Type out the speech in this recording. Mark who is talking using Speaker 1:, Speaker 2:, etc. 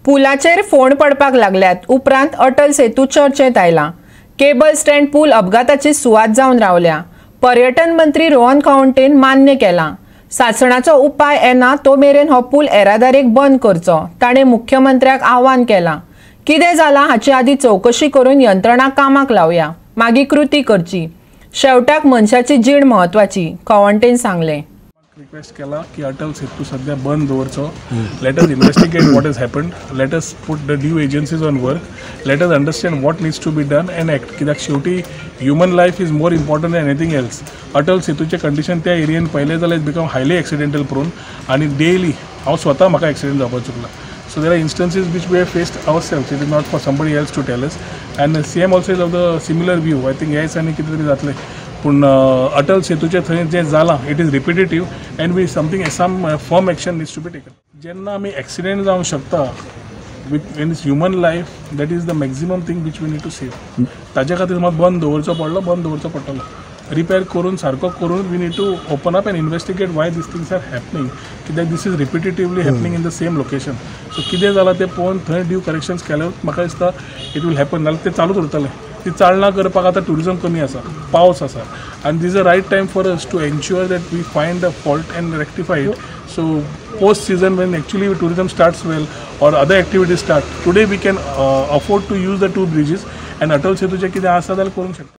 Speaker 1: पुलाचेर फोंड पडपाक लागल्यात. उपरांत अटल सेतू चर्चेत आयला. केबल स्टँड पूल अपघाताची सुवात जावन रावल्या. पर्यटन मंत्री रोहन खंवटेन मान्य केला. सासणाचो उपाय येना तो मेरेन हो पूल येरादारीक बंद करचो, ताणें मुख्यमंत्र्याक आव्हान केलां. कितें जालां हाची आदी चवकशी करून यंत्रणा कामाक लावया, मागीर कृती करची. शेवटाक मनशाची जीण म्हत्वाची, खंवटेन सांगलें.
Speaker 2: रिक्वेस्ट केला की अटल सेतू सध्या बंद दवरचो. Let us investigate what has happened, let us put the due agencies on work, let us understand what needs to be done and act. कित्याक शेवटी human life is more important than anything else. Atal सेतूचें condition त्या एरियेन पळयलें जाल्यार it's become highly accidental prone आनी daily हांव स्वता म्हाका accident जावपाक चुकला. So there are instances which we have faced ourselves, it is not for somebody else to tell us. And CM also is of the similar view. I think ह्या दिसांनी कितें तरी जातलें, पूण अटल सेतूचें थंय जें जालां it is repetitive and we something some firm action needs to be taken. जेन्ना आमी एक्सिडेंट जावंक शकता with in human life, that is the maximum thing which we need to save. ताच्या खातीर म्हाका बंद दवरचो पडलो, बंद दवरचो पडटलो. रिपेर करून सारको करून we need to open up and investigate why these things are happening. कित्याक this is repetitively happening in the same location. So कितें जालां तें पळोवन थंय ड्यू करेक्शन्स केल्यार म्हाका दिसता it will happen. नाल्यार तें चालूच उरतलें. ती चालना करपाक आतां ट्युरिजम कमी आसा, पावस आसा आनी this a right time for us to ensure that we find the fault and rectify it. So post season when actually tourism starts well or other activities start, today we can afford to use the two bridges and Atal सेतूचें कितें आसा जाल्यार करूंक शकता.